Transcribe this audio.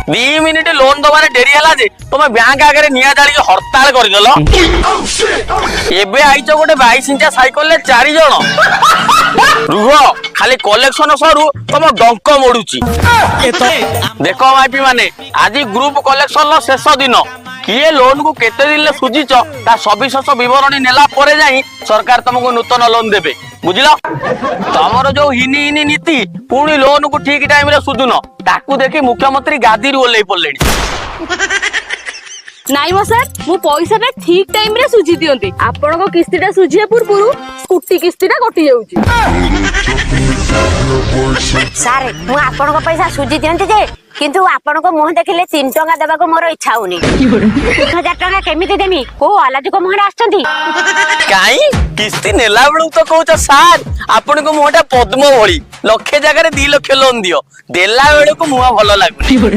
2 minute loan ଦବାରେ ଡେରି ହେଲା ଯେ ତମେ ବ୍ୟାଙ୍କ ଆଗରେ ନିଆଁ ଜାଳିକି ହରତାଳ କରିଦେଲ। ଏବେ ଆଇଛ ଗୋଟେ 22 ଇଞ୍ଚା ସାଇକେଲରେ ଚାରି ଜଣ। ରୁହ, ଖାଲି କଲେକ୍ସନ ସରୁ, ତମ ଡଙ୍କ ମୋଡୁଛି। ଦେଖ ମାଇପି ମାନେ, ଆଜି ଗ୍ରୁପ କଲେକ୍ସନ ର ଶେଷ ଦିନ। କିଏ ଲୋନ କୁ କେତେ ଦିନରେ ସୁଝିଛ, ତା ସବିଶେଷ ବିବରଣୀ ନେଲା ପରେ ଯାଇ ସରକାର ତମକୁ ନୂତନ ଲୋନ ଦେବେ, ବୁଝିଲ? ତମର ଯୋଉ ହିନି ହିନି ନୀତି, ପୁଣି ଲୋନ କୁ ଠିକ ଟାଇମ ରେ ସୁଝୁନ, ତାକୁ ଦେଖି ମୁଖ୍ୟମନ୍ତ୍ରୀ ଗାଦିରୁ ଓହ୍ଲେଇ ପଡିଲେଣି। ନାଇଁ ମ ସାର୍, ମୁଁ ପଇସାଟା ଠିକ ଟାଇମ ରେ ସୁଝି ଦିଅନ୍ତି। ଆପଣଙ୍କ କିସ୍ତିଟା ସୁଝିବା ପୂର୍ବରୁ ସ୍କୁଟି କିସ୍ତିଟା କଟି ଯାଉଛି। ସାର୍, ମୁଁ ଆପଣଙ୍କ ପଇସା ସୁଝି ଦିଅନ୍ତି ଯେ, କିନ୍ତୁ ଆପଣଙ୍କ ମୁହଁ ଦେଖିଲେ 3 ଟଙ୍କା ଦେବାକୁ ମୋର ଇଚ୍ଛା ହଉନି। 1000 ଟଙ୍କା କେମିତି ଦେମି? କୋଉ ଅଲାଜୁକ ମୁହଁରେ ଆସିଛନ୍ତି? କାଇଁ, କିସ୍ତି ନେଲା ବେଳକୁ ତ କହୁଛ, "ସାର୍, ଆପଣଙ୍କ ମୁହଁଟା ପଦ୍ମ ଭଳି, ଲକ୍ଷେ ଜାଗାରେ 2 ଲକ୍ଷ ଲୋନ ଦିଅ।" ଦେଲା ବେଳକୁ ମୁହଁ ଭଲ ଲାଗୁନି।